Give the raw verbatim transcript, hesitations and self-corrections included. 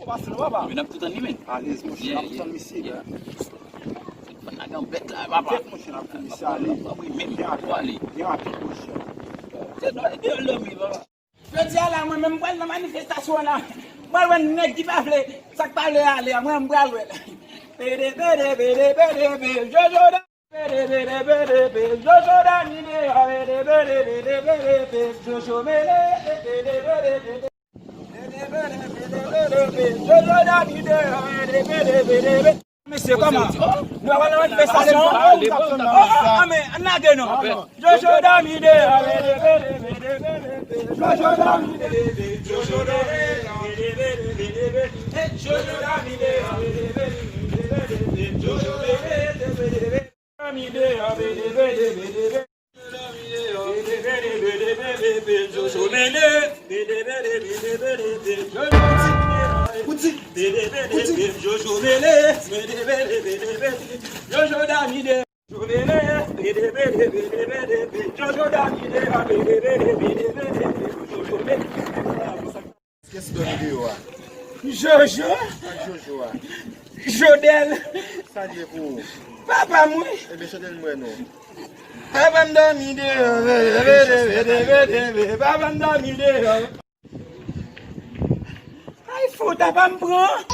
Pase non, papa. Men n ap tout anime. Alèz, monchè, n ap tann misye. Fanagan bèt la, papa. Tèt, monchè, n ap tann misye ale. Wi, menm. Byen rapid, byen rapid, monchè. Se dòmi, dòmi, papa. Jodi a la, mwen menm, m pral nan manifestasyon an la. M pral wè nèg ki pa vle, sa k pa vle ale a, mwen, m pral wè l. Pede, pede, pede, pede, pede, Jojo da. Pede, pede, pede, pede, Jojo dòmi deyò. Pede, pede, pede, pede, pede, Jojo mele. Pede, pede, pede, pede, pede, pede, Jojo dòmi deyò. Pede, pede, pede, pede. Mesye, kòman? Nou ap nan manifestasyon. Oh, oh, oh, men, ann lage non. Jojo dòmi deyò. Jojo dòmi deyò. Jojo dòmi deyò. Jojo dòmi deyò. Jojo dòmi deyò. Jojo dòmi deyò. Jojo mele, Jojo dòmi deyò. Kiyès ki dòmi deyò a? Jojo. Sa k Jojo a? Jodèl. Sa l ye pou ou? Papa m wi. Ebyen chante l m wè non. Papa m dòmi deyò. Papa m dòmi deyò. Ay, fò ta pa m pran.